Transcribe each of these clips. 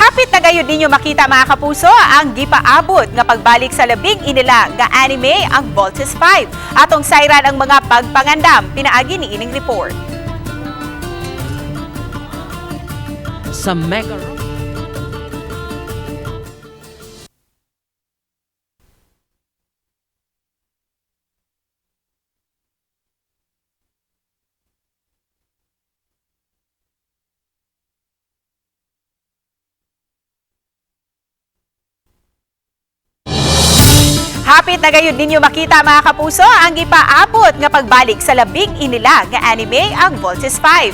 Hapit na gayud ninyo makita, mga kapuso, ang gipaabot nga pagbalik sa labing inila nga anime, ang Voltes 5. Atong sayran ang mga pagpangandam pinaagi ni ining report. Sa Mega Hapit na gayud ninyo makita, mga kapuso, ang gipaabot nga pagbalik sa labing inila nga anime, ang Voltes 5.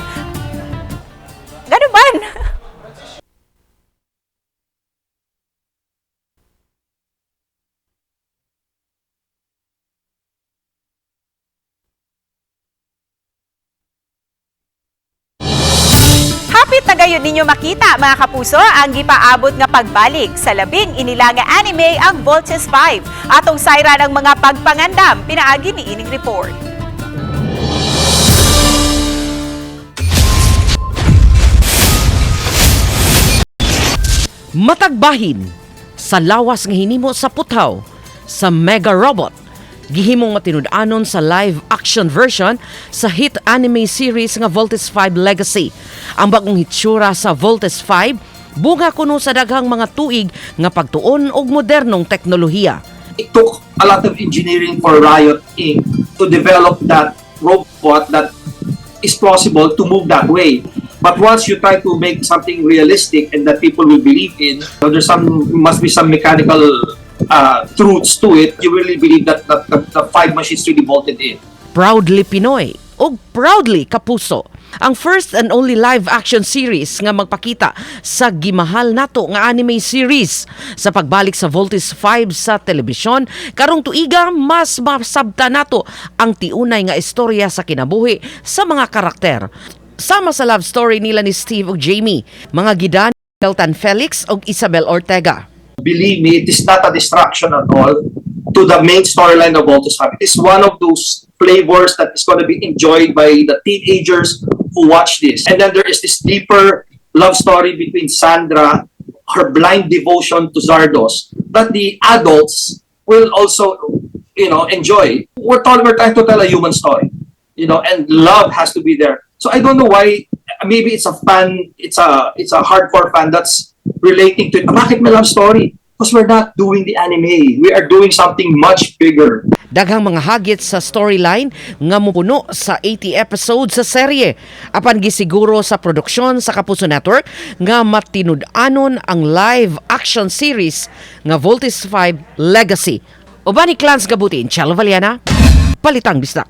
Ganun ba? Hapit na gayud ninyo makita, mga kapuso, ang gipaabot nga pagbalik sa labing inila nga anime, ang Voltes 5. Atong sayran ang mga pagpangandam pinaagi ni ining report. Matagbahin sa lawas nga hinimo sa puthaw sa Mega Robot gihimong matinud-anon sa live action version sa hit anime series nga Voltes 5 Legacy. Ang bagong hitsura sa Voltes 5 bunga kuno sa daghang mga tuig nga pagtuon og modernong teknolohiya. It took a lot of engineering for Riot Inc. to develop that robot that is plausible to move that way. But once you try to make something realistic and that people will believe in, so there's some must be some mechanical truths to it. You really believe that the five machines really bolted in. Proudly Pinoy ug proudly Kapuso. Ang first and only live action series nga magpakita sa gimahal nato nga anime series. Sa pagbalik sa Voltes 5 sa telebisyon karong tuiga, mas masabta nato ang tiunay nga istorya sa kinabuhi sa mga karakter. Sama sa love story nila ni Steve ug Jamie, mga gidan Deltan Felix ug Isabel Ortega. Believe me, it is not a distraction at all to the main storyline of Voltes 5. It is one of those flavors that is going to be enjoyed by the teenagers who watch this. And then there is this deeper love story between Sandra, her blind devotion to Zardos, that the adults will also enjoy. We're trying to tell a human story, and love has to be there. So I don't know why. Maybe it's a fan, it's a hardcore fan that's relating to it. "Ah, bakit may love story?" Because we're not doing the anime. We are doing something much bigger. Daghang mga hagit sa storyline nga mupuno sa 80 episodes sa serye. Apan gisiguro sa produksyon sa Kapuso Network nga matinud-anon ang live action series nga Voltes 5 Legacy. Uban ni Clans Gabutin, Chelo Valiana, Balitang Bisdak.